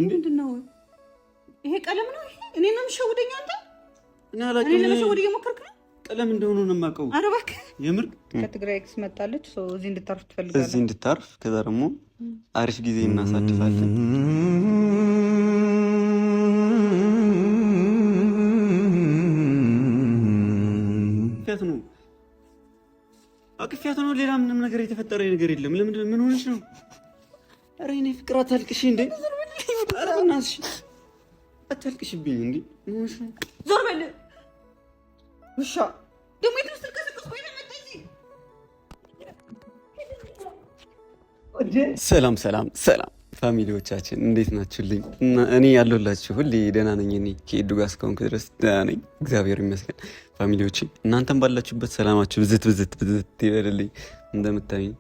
ምንድን ነው ይሄ? ቀለም ነው ይሄ? እኔ ነው የምሸውደኝ አንተ? እኔ ለመሸወድ እየሞከርክ ነው? ቀለም እንደሆነ ነው የማውቀው። ኧረ እባክህ የምር ከትግራይ ex መጣለች። እዚህ እንድታርፍ ትፈልጋለህ? እዚህ እንድታርፍ፣ ከዛ ደግሞ አሪፍ ጊዜ እናሳልፋለን። ነው አቅፊያት ነው። ሌላ ምንም ነገር የተፈጠረ ነገር የለም። ለምንድን ምን ሆነች ነው? ኧረ የእኔ ፍቅር አታልቅሽ እንዴ! ኧረ በእናትሽ አታልቅሽብኝ እንዴ! ምን ሆነሽ ነው? ዞር በል ውሻ! ደግሞ የት ውስጥ ልቀሰቅስ? ቆይ ሰላም ሰላም ሰላም family ዎቻችን እንዴት ናችሁልኝ? እኔ ያለሁላችሁ ሁሌ ደህና ነኝ። እኔ ከኤዱ ጋር እስከሆንኩ ድረስ ደህና ነኝ፣ እግዚአብሔር ይመስገን። family ዎቼ እናንተም ባላችሁበት ሰላማችሁ ብዝት ብዝት ብዝት ይበልልኝ። እንደምታዩኝ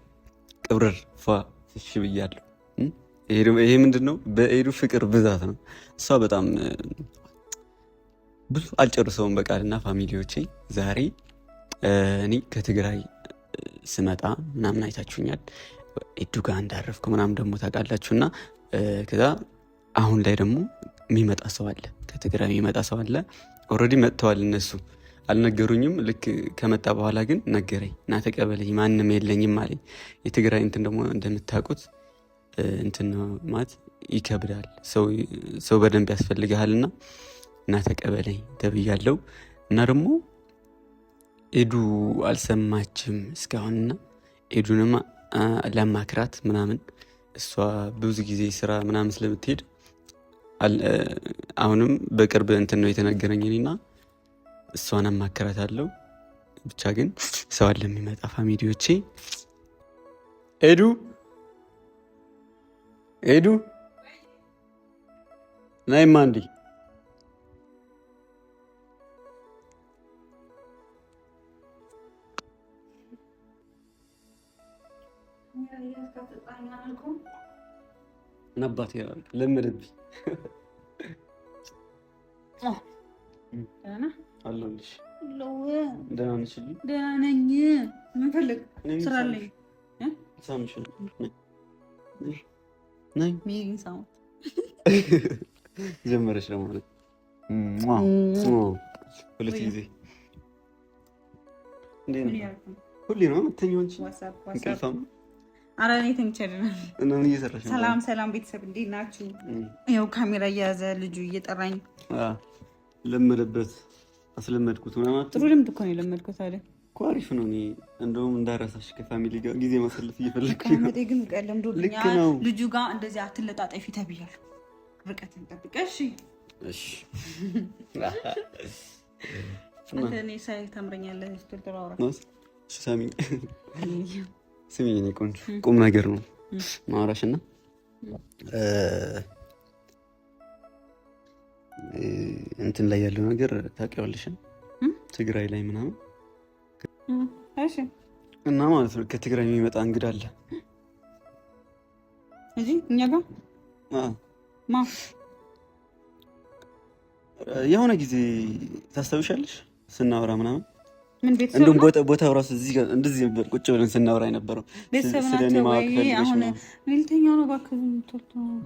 ቅብርር ፏ እሺ ብያለሁ። ይሄ ምንድን ነው? በኤዱ ፍቅር ብዛት ነው። እሷ በጣም ብዙ አልጨርሰውም በቃልና family ዎቼ ዛሬ እኔ ከትግራይ ስመጣ ምናምን አይታችሁኛል። ኤዱ ጋር እንዳረፍኩ ምናምን ደግሞ ታውቃላችሁ። እና ከዛ አሁን ላይ ደግሞ የሚመጣ ሰው አለ፣ ከትግራይ የሚመጣ ሰው አለ። already መጥተዋል እነሱ አልነገሩኝም። ልክ ከመጣ በኋላ ግን ነገረኝ እና ተቀበለኝ፣ ማንም የለኝም አለኝ። የትግራይ እንትን ደግሞ እንደምታውቁት እንትን ማለት ይከብዳል፣ ሰው በደንብ ያስፈልግሃል። እና እና ተቀበለኝ ተብያለው። እና ደግሞ ኤዱ አልሰማችም እስካሁንና ኤዱንማ ለማክራት ምናምን እሷ ብዙ ጊዜ ስራ ምናምን ስለምትሄድ አሁንም በቅርብ እንትን ነው የተነገረኝ እኔና እሷን አማክራታለሁ። ብቻ ግን ሰው አለ የሚመጣ family ዎቼ። ኤዱ ኤዱ ናይማ እንዲ አባቴ ለመደብኝ። አለሁልሽ። ደህና ነሽ? ደህና ነኝ። ምን ፈልግ? ስራ አለኝ። ሳምሽ ጀመረች ደግሞ ሁለት ጊዜ ሁሌ ነው የምተኛው አንቺ እንቅልፋም ኧረ እኔ ተኝቼ አይደለም። እና ምን እየሰራሽ ነው? ሰላም ሰላም ቤተሰብ እንዴት ናችሁ? ያው ካሜራ እየያዘ ልጁ እየጠራኝ ለመደበት፣ አስለመድኩት ምናምን። ጥሩ ልምድ እኮ ነው የለመድኩት አይደል እኮ አሪፍ ነው። እኔ እንደውም እንዳረሳሽ ከ family ጋር ጊዜ ማሳለፍ እየፈለግኩ ነው። ግን ለምዶብኛል። ልጁ ጋር እንደዚህ አትለጣጠፊ ተብያለሁ። ርቀትን ጠብቀሽ እሺ። አንተ እኔ ሳይ ታምረኛለህ ስትል ጥሩ አውራ። ሳሚኝ ስሚኝ የእኔ ቆንጆ ቁም ነገር ነው ማውራሽ እና እንትን ላይ ያለው ነገር ታውቂዋለሽ፣ ትግራይ ላይ ምናምን እና ማለት ነው ከትግራይ የሚመጣ እንግዳ አለ እዚህ እኛ ጋር ማ የሆነ ጊዜ ታስታውሻለሽ ስናወራ ምናምን እንደውም ቦታው ራሱ እዚህ ጋር እንደዚህ ነበር ቁጭ ብለን ስናወራ የነበረው። ስለኔ ማወቅ ፈልገሽ ነው።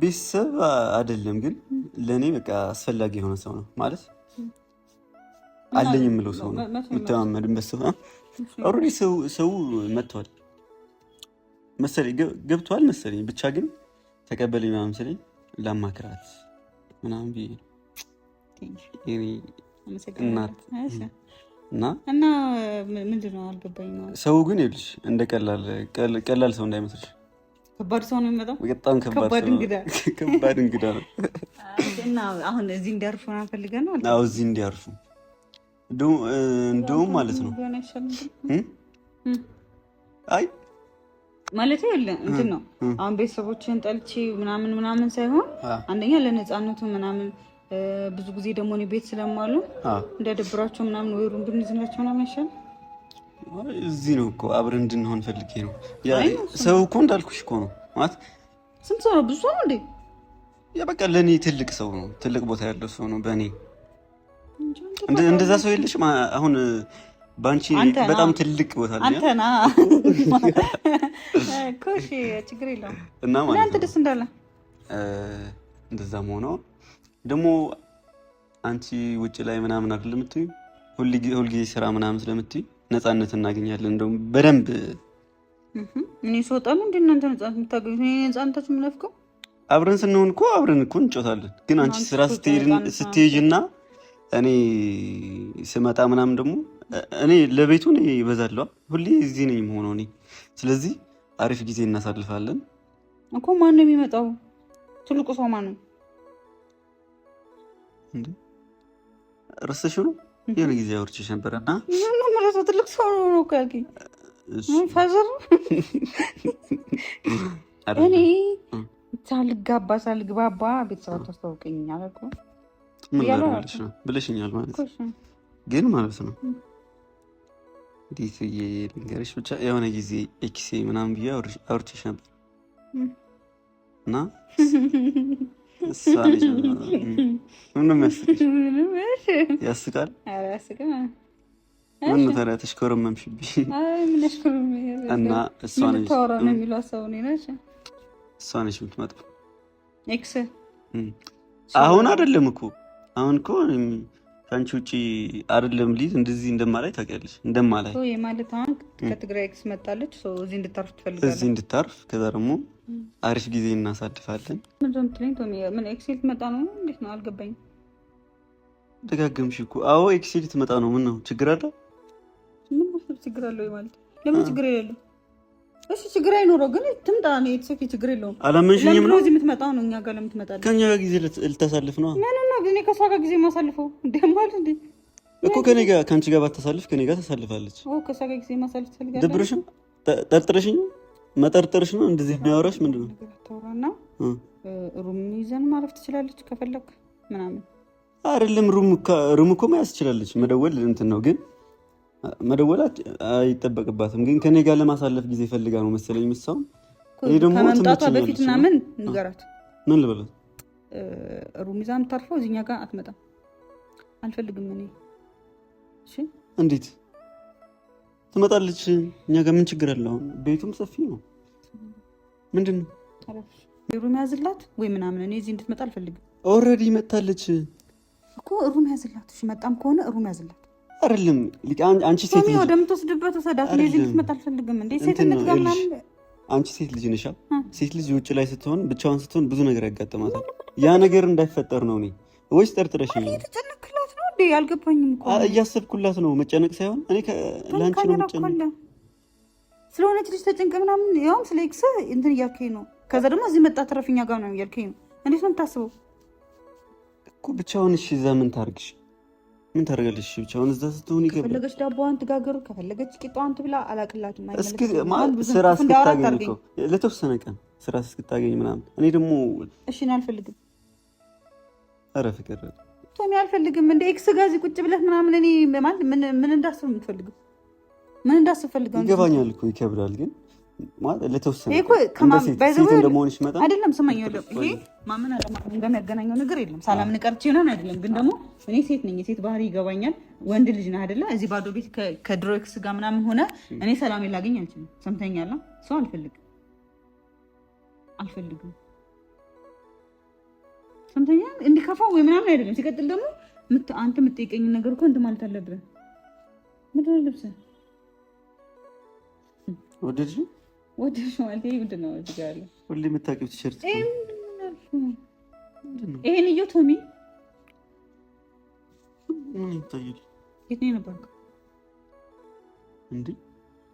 ቤተሰብ አይደለም ግን ለእኔ በቃ አስፈላጊ የሆነ ሰው ነው ማለት አለኝ የምለው ሰው ነው፣ የምተማመንበት ሰው። already ሰው መጥተዋል መሰለኝ፣ ገብተዋል መሰለኝ። ብቻ ግን ተቀበለኝ ምናምን ስለኝ ላማክራት ምናምን ብዬ ነው እናት እና እና ምንድን ነው አልገባኝም። ሰው ግን ይኸውልሽ እንደ ቀላል ሰው እንዳይመስልሽ፣ ከባድ ሰው ነው የሚመጣው። በጣም ከባድ ከባድ እንግዳ ነው። እና አሁን እዚህ እንዲያርፉ ምናምን ፈልገህ ነው? አዎ እዚህ እንዲያርፉ እንደውም ማለት ነው። አይ ማለት እንትን ነው አሁን ቤተሰቦችን ጠልቼ ምናምን ምናምን ሳይሆን አንደኛ ለነፃነቱ ምናምን ብዙ ጊዜ ደግሞ እኔ ቤት ስለማሉ እንዳይደብራቸው ምናምን ወይ room ብንይዝላቸው ምናምን አይሻልም? እዚህ ነው እኮ አብረን እንድንሆን ፈልጌ ነው። ሰው እኮ እንዳልኩሽ እኮ ነው ማለት ስንት ሰው ነው? ብዙ ሰው ነው እንዴ? ያ በቃ ለእኔ ትልቅ ሰው ነው፣ ትልቅ ቦታ ያለው ሰው ነው በእኔ። እንደዛ ሰው የለሽም አሁን በአንቺ በጣም ትልቅ ቦታ አለ። አንተና እኮ እሺ፣ ችግር የለውም እና ማለት አንተ ደስ እንዳለ እንደዛም ሆኖ ደግሞ አንቺ ውጭ ላይ ምናምን አይደል የምትይው፣ ሁልጊዜ ስራ ምናምን ስለምትይ ነፃነት እናገኛለን። እንደውም በደንብ እኔ ስወጣ ነው እንደ እናንተ ነፃነት የምታገኙት? እኔ ነፃነታችሁ የምናፍቀው አብረን ስንሆን እኮ አብረን እኮ እንጮታለን። ግን አንቺ ስራ ስትሄጂ እና እኔ ስመጣ ምናምን ደግሞ እኔ ለቤቱ እኔ ይበዛለዋ፣ ሁሌ እዚህ ነኝ የምሆነው እኔ። ስለዚህ አሪፍ ጊዜ እናሳልፋለን እኮ። ማን ነው የሚመጣው? ትልቁ ሰው ማን ነው? ረስተሽው ነው? የሆነ ጊዜ አውርቼሽ ነበረ እና ትልቅ ሰው ነው እኮ ያልከኝ father። እኔ ሳልጋባ ሳልግባባ ቤተሰብ አታስተዋውቀኝ አላልኩም? ምን ላድርግልሽ ነው ብለሽኛል ማለት ግን ማለት ነው። እንዴት ብዬ ልንገርሽ? ብቻ የሆነ ጊዜ ex ኤ ምናምን ብዬ አውርቼሽ ነበር እና እሷ ነች። ምንም ያስቅሽ ያስቃል። ምን ታዲያ ተሽኮረመምሽብኝ? እና እሷ ነች የምትመጣው። ex አሁን አይደለም እኮ አሁን እኮ ከአንቺ ውጭ አይደለም ሊዝ እንደዚህ እንደማላይ ታውቂያለሽ። እንደማላይ ማለት አሁን ከትግራይ ex መጣለች፣ እዚህ እንድታርፍ ትፈልጋለህ? እዚህ እንድታርፍ ከዛ ደግሞ አሪፍ ጊዜ እናሳልፋለን። ምን ex ልትመጣ ነው? እንዴት ነው? አልገባኝም። ደጋገምሽ እኮ። አዎ ex ልትመጣ ነው። ምን ነው ችግር አለ? ምን ችግር አለው ማለት ለምን ችግር የሌለው? እሺ ችግር አይኖረው፣ ግን ትምጣ ነው የተሰፊ ችግር የለውም። አላመንሽኝም ነው እዚህ የምትመጣው ነው እኛ ጋር ለምትመጣለች ከኛ ጋር ጊዜ ልታሳልፍ ነው። ምን ነው እኔ ከእሷ ጋር ጊዜ ማሳልፈው እንደማል እንዴ እኮ ከኔ ጋር ከአንቺ ጋር ባታሳልፍ ከኔ ጋር ታሳልፋለች። ኦ ከእሷ ጋር ጊዜ ማሳልፍ ትፈልጋለህ? ደብረሽም ጠርጥረሽኝ መጠርጠርሽ ነው እንደዚህ የሚያወራሽ ምንድን ነው? ታወራና room ይዘን ማረፍ ትችላለች ከፈለክ ምናምን አይደለም። room እኮ መያዝ ትችላለች። መደወል እንትን ነው ግን መደወል አይጠበቅባትም። ግን ከኔ ጋር ለማሳለፍ ጊዜ ፈልጋ ነው መሰለኝ። ምሳው እኔ ደግሞ ከመምጣቷ በፊት ምናምን ንገራት። ምን ልበላት? room ይዛ የምታርፈው እዚህኛ ጋር አትመጣም። አልፈልግም እኔ። እሺ እንዴት ትመጣለች? እኛ ጋር ምን ችግር አለ? አሁን ቤቱም ሰፊ ነው። ምንድን ነው room ያዝላት ወይ ምናምን። እኔ እዚህ እንድትመጣ አልፈልግም። already መታለች እኮ። room ያዝላት። እሺ መጣም ከሆነ room ያዝላት። አይደለም አንቺ ሴት ልጅ ወደምትወስድበት ወሰዳት። እኔ እዚህ እንድትመጣ አልፈልግም። እንዴ ሴትነት ጋር ምናምን አንቺ ሴት ልጅ ነሻ። ሴት ልጅ ውጭ ላይ ስትሆን ብቻዋን ስትሆን ብዙ ነገር ያጋጥማታል። ያ ነገር እንዳይፈጠር ነው እኔ ወይስ ጠርጥረሽ ነው? እየተጨነቅላት ነው እንዴ? አልገባኝም እኮ እያሰብኩላት ነው። መጨነቅ ሳይሆን እኔ ለአንቺ ነው መጨነቅ ስለሆነች ልጅ ተጨንቀ ምናምን፣ ያውም ስለ ex እንትን እያልከኝ ነው። ከዛ ደግሞ እዚህ መጣ ተረፍኛ ጋር ነው እያልከኝ ነው። እንዴት ነው የምታስበው እኮ ብቻውን? እሺ እዛ ምን ታርግሽ? ምን ታደርጋለሽ? ብቻውን እዛ ስትሆን ይገባል። ከፈለገች ዳቦዋን ትጋገር፣ ከፈለገች ቂጣዋን ትብላ። አላቅላትም። ስራ እስክታገኝ እኮ ለተወሰነ ቀን ስራ እስክታገኝ ምናምን። እኔ ደግሞ እሺ እኔ አልፈልግም። ኧረ ፍቅር ቶሚ አልፈልግም። እንደ ex ጋር እዚህ ቁጭ ብለህ ምናምን እኔ ማለት ምን እንዳስብ የምትፈልገው ምን እንዳስብ ፈልገው ይገባኛል እኮ ይከብዳል ግን ለተወሰነ ሴት እንደመሆንሽ መጠን አይደለም። ስማኝ፣ ይሄ ማመን አለማመን ጋር የሚያገናኘው ነገር የለም። ሳላምን ቀርቼ ምናምን አይደለም። ግን ደግሞ እኔ ሴት ነኝ፣ የሴት ባህሪ ይገባኛል። ወንድ ልጅ ነህ አይደለ? እዚህ ባዶ ቤት ከድሮ ex ጋር ምናምን ሆነ እኔ ሰላሜን ላገኝ አልችልም። ሰምተኛል? ሰው አልፈልግም፣ አልፈልግም። ሰምተኛል? እንዲከፋ ወይ ምናምን አይደለም። ሲቀጥል ደግሞ አንተ የምትጠይቀኝን ነገር እኮ እንትን ማለት አለብህ። ምንድን ነው ልብስህ ወደድሽ ወደድሽ ማለት ይሄ ምንድን ነው? እዚህ ጋር ያለው ሁሌ የምታውቂው ቲሸርት ይሄን እየው ቶሚ፣ ምን ይታያል? የት ነው የነበርከው? እንዴ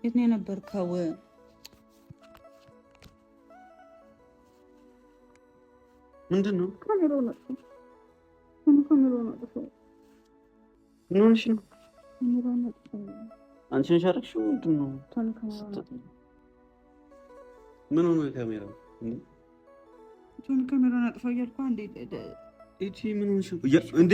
የት ነው የነበርከው? ምንድን ነው? ካሜራውን አጥፎ ካሜራውን አጥፎ ምን ሆነሽ ነው? ካሜራውን አጥፎ አንቺ ነሽ ያደረግሽው? ምንድን ነው? ምን ሆነ ካሜራው? ቶኒ ካሜራውን አጥፋ እያልኩህ እንዴ! እቺ ምን ሆነሽ እንዴ?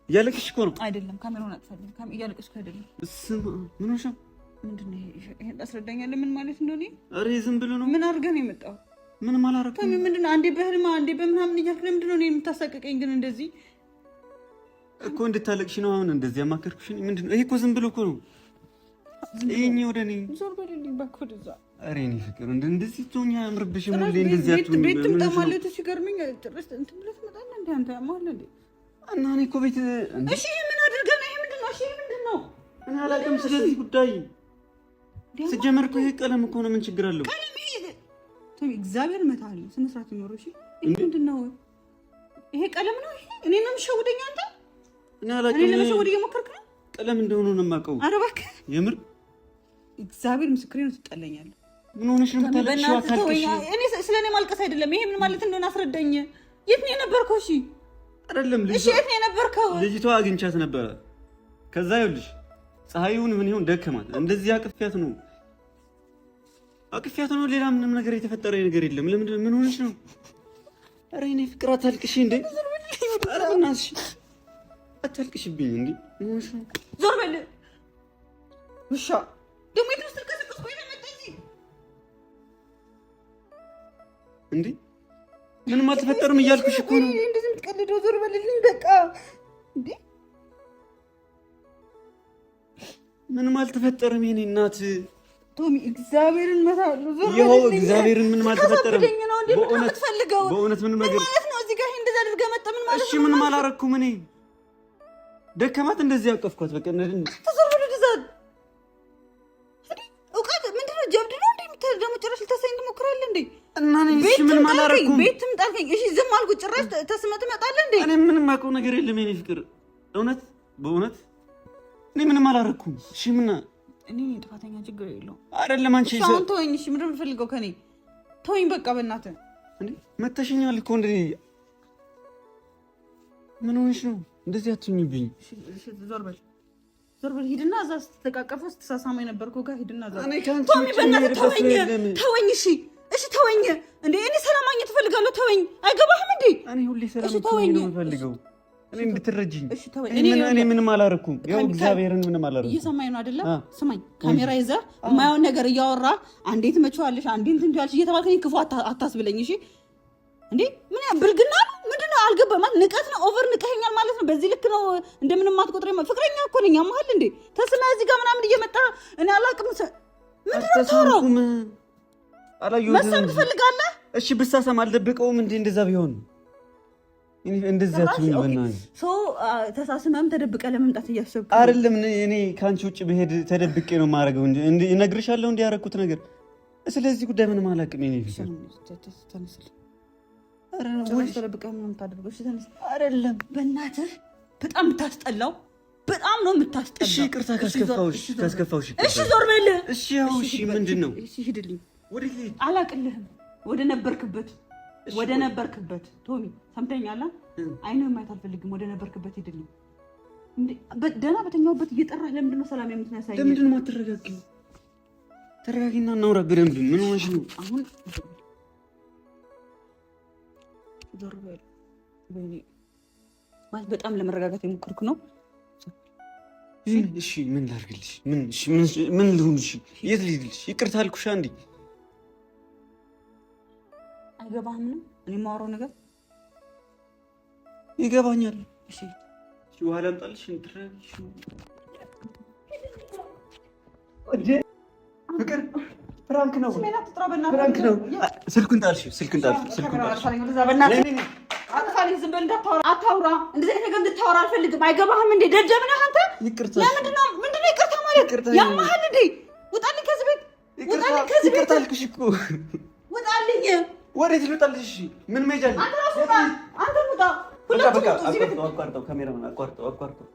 እያለቅሽ እኮ ነው። አይደለም ካሜራውን አጥፋልኝ። እያለቅሽኩ አይደለም። ስማ ምን ሆነሽ ነው? ምንድን ነው ይሄ? አስረዳኛለህ ምን ማለት እንደሆነ? ኧረ ዝም ብሎ ነው። ምን አድርገህ ነው የመጣው? ምንም አላደረኩም። ቶሚ ምንድን ነው አንዴ በህልም አንዴ በምናምን እያልክ ለምንድን ነው እኔን የምታሳቅቀኝ? ግን እንደዚህ እኮ እንድታለቅሽ ነው አሁን እንደዚህ ያማከርኩሽ። ምንድን ነው ይሄ? እኮ ዝም ብሎ እኮ ነው። ይኸኝ ወደ እኔ ዞር በልልኝ እባክህ ወደዛ። ኧረ የእኔ ፍቅር እንደዚህ ትሆኚ አያምርብሽም። ሁሌ እንደዚህ አትሁኚ። ቤት ትምጣ ማለቱ ሲገርመኝ ጭራሽ እንትን ብለህ ትመጣለህ እንደ አንተ ያማል እንዴ? እና እኔ እኮ ቤት እሺ፣ ይሄ ምን አድርገህ ነው? ይሄ ምንድን ነው? እሺ፣ ይሄ ምንድን ነው? እኔ አላውቅም ስለዚህ ጉዳይ። ስጀመር እኮ ይሄ ቀለም እኮ ነው። ምን ችግር አለው? ቀለም ይሄ እግዚአብሔር እመታለሁ። ስነ ስርዓት ይኖረው። እሺ፣ ይሄ ምንድን ነው? ይሄ ቀለም ነው። ይሄ እኔ ነው የምሸውደኝ አንተ? እኔ አላውቅም። እኔ ለመሸወድ እየሞከርክ ነው። ቀለም እንደሆነ ነው የማውቀው። ኧረ እባክህ የምር እግዚአብሔር ምስክሬ ነው። ትጠለኛለህ። ምን ሆነሽ ነው የምታለቅሺው? አታልቅሽ። እኔ ስለ እኔ ማልቀስ አይደለም። ይሄ ምን ማለት እንደሆነ አስረዳኝ። የት ነው የነበርከው? እሺ አይደለም እሺ፣ የት ነው የነበርከው? ልጅቷ አግኝቻት ነበረ። ከዛ ይኸውልሽ ፀሐዩን ምን ይሁን ደከማት። እንደዚህ አቅፊያት ነው አቅፊያት ነው። ሌላ ምንም ነገር የተፈጠረ ነገር የለም። ለምንድን ምን ሆነሽ ነው? ኧረ የእኔ ፍቅር አታልቅሽ እንዴ! ኧረ በእናትሽ አታልቅሽብኝ እንዴ! ምን ሆነሽ ነው? ዞር በል ውሻ። ደግሞ የት ውስጥ ልቀሰቅስ? ቆይ እንዴ ምንም አልተፈጠርም እያልኩሽ እኮ ነው። እንደዚህ የምትቀልደው ዞር በልልኝ በቃ። እንዴ ምንም አልተፈጠርም የኔ እናት። ቶሚ እግዚአብሔርን መታለሁ። ዞር በልልኝ። እግዚአብሔርን ምንም አልተፈጠረም። በእውነት ምንም ነገር ማለት ነው። እዚህ ጋር እንደዚህ አድርገህ መጣ ምን ማለት ነው? እሺ ምንም አላረኩም እኔ። ደከማት እንደዚህ ያቀፍኳት በቃ። ተዞር በል ወደዛ። እውቀት ምንድን ነው? ጀብድ ነው እንዴ? ደግሞ ጭራሽ ልታሳይኝ ትሞክራለህ እንዴ? እና እኔ እሺ ምንም አላረኩም። ቤትም ጣልከኝ። እሺ ዝም አልኩ። ጭራሽ ተስመህ ትመጣለህ እንዴ? እኔ ምንም የማውቀው ነገር የለም የኔ ፍቅር። እውነት በእውነት እኔ ምንም አላረኩም። እሺ ምን እኔ ጥፋተኛ ችግር የለውም አይደለም። አንቺ አሁን ተወኝ። እሺ ምንድን ነው የምፈልገው ከእኔ? ተወኝ በቃ በእናትህ። እንዴ መተሽኛል እኮ እንዴ! ምን ሆነሽ ነው እንደዚህ አትሁኝብኝ። ዞር በል ዞር በል። ሂድና እዛ ስትተቃቀፈው ስትሳሳማ የነበርከው ጋር ሂድና እዛ። ቶሚ በእናትህ ተወኝ፣ ተወኝ። እሺ እሺ ተወኝ። እንዴ እኔ ሰላም ማግኘት እፈልጋለሁ። ተወኝ። አይገባህም እንዴ? እኔ ሁሌ ሰላም ነው የምፈልገው። እኔ እንድትረጂኝ። እኔ ምንም አላረኩም። ያው እግዚአብሔርን ምንም አላረኩም። እየሰማኝ ነው አይደለ? ስማኝ፣ ካሜራ ይዘህ የማየውን ነገር እያወራ አንዴ ትመጪዋለሽ፣ አንዴ እንትን ትያለሽ እየተባልክ እኔን ክፉ አታስብለኝ። እሺ እንዴ ምን ብልግና ነው ምንድን ነው? አልገባም። ማለት ንቀት ነው። over ንቀኸኛል ማለት ነው። በዚህ ልክ ነው እንደምንም አትቆጥረኝ። ፍቅረኛ እኮ ነኝ። አመሀል እንዴ ተስመህ እዚህ ጋር ምናምን እየመጣ እኔ አላውቅም። ምንድን ነው የምታወራው? መሳም ትፈልጋለህ? እሺ ብሳሳም አልደብቀውም እንዴ? እንደዛ ቢሆን እንደዛ ተሳስመም ተደብቀ ለመምጣት እያሰብክ አይደለም? እኔ ከአንቺ ውጭ ብሄድ ተደብቄ ነው የማደርገው እንጂ እነግርሻለሁ እንዲህ ያደረኩት ነገር። ስለዚህ ጉዳይ ምንም አላውቅም። የእኔ ፍቅር አይደለም፣ በእናትህ በጣም የምታስጠላው፣ በጣም ነው የምታስጠላው። እሺ ይቅርታ ካስከፋሁሽ፣ ካስከፋሁሽ። እሺ ዞር በል። እሺ ያው እሺ፣ ምንድን ነው? እሺ ሂድልኝ። አላቅልህም። ወደ ነበርክበት ወደ ነበርክበት ቶሚ፣ ሰምተኛል? አይንህን ማየት አልፈልግም። ወደ ነበርክበት ሂድልኝ። ደህና በተኛሁበት እየጠራህ ለምንድን ነው ሰላም የምትነሳኝ? ለምንድን ነው የማትረጋጊው? ተረጋጊና እናውራ በደንብ። ምን ሆነሽ ነው አሁን? ዞር በል። ወይኔ ማለት በጣም ለመረጋጋት የሞከርኩ ነው። እሺ ምን ላድርግልሽ? ምን እሺ ምን ልሁን? እሺ የት ልሂድልሽ? ይቅርታ አልኩሽ አንዴ። አይገባህም ነው እኔ የማወራው ነገር ይገባኛል። እሺ እሺ ውሃ ላምጣልሽ? ፍቅር prank ነው፣ prank ነው። ስልኩን ጣልሽው፣ ስልኩን ጣልሽው፣ ስልኩን ጣልሽው። ዝም በል እንዳታወራ፣ አታውራ። እንደዚህ አይነት ነገር እንድታወራ አልፈልግም። አይገባህም እንዴ? ደደብ ነህ አንተ። ለምንድን ነው ምንድን ነው ይቅርታ ማለት? ያመሃል እንዴ? ውጣልኝ ከዚህ ቤት፣ ውጣልኝ ከዚህ ቤት። ይቅርታ አልኩሽ እኮ ውጣልኝ። ወዴት ልውጣልሽ? ምን መሄጃ አለ? አንተ ራስህ ውጣ፣ አንተ ውጣ። በቃ በቃ፣ አቋርጠው፣ አቋርጠው፣ ካሜራማን አቋርጠው፣ አቋርጠው።